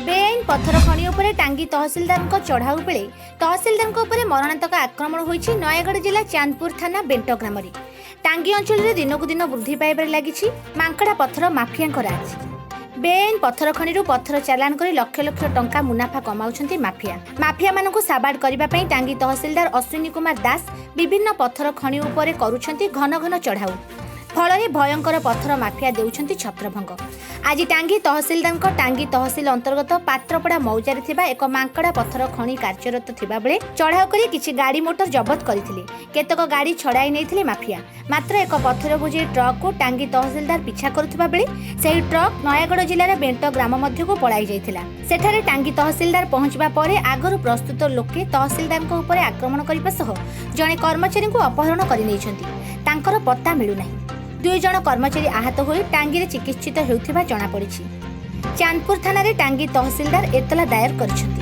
ବେଆଇନ ପଥର ଖଣି ଉପରେ ଟାଙ୍ଗୀ ତହସିଲଦାରଙ୍କ ଚଢ଼ାଉ ବେଳେ ତହସିଲଦାରଙ୍କ ଉପରେ ମରଣାନ୍ତକ ଆକ୍ରମଣ ହୋଇଛି ନୟାଗଡ଼ ଜିଲ୍ଲା ଚାନ୍ଦପୁର ଥାନା ବେଣ୍ଟ ଗ୍ରାମରେ। ଟାଙ୍ଗୀ ଅଞ୍ଚଳରେ ଦିନକୁ ଦିନ ବୃଦ୍ଧି ପାଇବାରେ ଲାଗିଛି ମାଙ୍କଡ଼ା ପଥର ମାଫିଆଙ୍କ ରାଜ। ବେଆଇନ ପଥର ଖଣିରୁ ପଥର ଚାଲାଣ କରି ଲକ୍ଷ ଲକ୍ଷ ଟଙ୍କା ମୁନାଫା କମାଉଛନ୍ତି ମାଫିଆ। ମାଫିଆମାନଙ୍କୁ ସାବାଡ଼ କରିବା ପାଇଁ ଟାଙ୍ଗୀ ତହସିଲଦାର ଅଶ୍ୱିନୀ କୁମାର ଦାସ ବିଭିନ୍ନ ପଥର ଖଣି ଉପରେ କରୁଛନ୍ତି ଘନ ଘନ ଚଢ଼ାଉ। ଫଳରେ ଭୟଙ୍କର ପଥର ମାଫିଆ ଦେଉଛନ୍ତି ଛତ୍ରଭଙ୍ଗ। ଆଜି ଟାଙ୍ଗୀ ତହସିଲଦାରଙ୍କ ଟାଙ୍ଗୀ ତହସିଲ ଅନ୍ତର୍ଗତ ପାତ୍ରପଡ଼ା ମୌଜାରେ ଥିବା ଏକ ମାଙ୍କଡ଼ା ପଥର ଖଣି କାର୍ଯ୍ୟରତ ଥିବାବେଳେ ଚଢ଼ାଉ କରି କିଛି ଗାଡ଼ି ମୋଟର ଜବତ କରିଥିଲେ। କେତେକ ଗାଡ଼ି ଛଡ଼ାଇ ନେଇଥିଲେ ମାଫିଆ। ମାତ୍ର ଏକ ପଥର ବୋଝେଇ ଟ୍ରକ୍କୁ ଟାଙ୍ଗୀ ତହସିଲଦାର ପିଛା କରୁଥିବା ବେଳେ ସେହି ଟ୍ରକ୍ ନୟାଗଡ଼ ଜିଲ୍ଲାର ବେଣ୍ଟ ଗ୍ରାମ ମଧ୍ୟକୁ ପଳାଇ ଯାଇଥିଲା। ସେଠାରେ ଟାଙ୍ଗୀ ତହସିଲଦାର ପହଞ୍ଚିବା ପରେ ଆଗରୁ ପ୍ରସ୍ତୁତ ଲୋକେ ତହସିଲଦାରଙ୍କ ଉପରେ ଆକ୍ରମଣ କରିବା ସହ ଜଣେ କର୍ମଚାରୀଙ୍କୁ ଅପହରଣ କରିନେଇଛନ୍ତି। ତାଙ୍କର ପତ୍ତା ମିଳୁନାହିଁ। ଦୁଇ ଜଣ କର୍ମଚାରୀ ଆହତ ହୋଇ ଟାଙ୍ଗୀରେ ଚିକିତ୍ସିତ ହେଉଥିବା ଜଣାପଡ଼ିଛି। ଚାନ୍ଦପୁର ଥାନାରେ ଟାଙ୍ଗୀ ତହସିଲଦାର ଏତଲା ଦାୟର କରିଛନ୍ତି।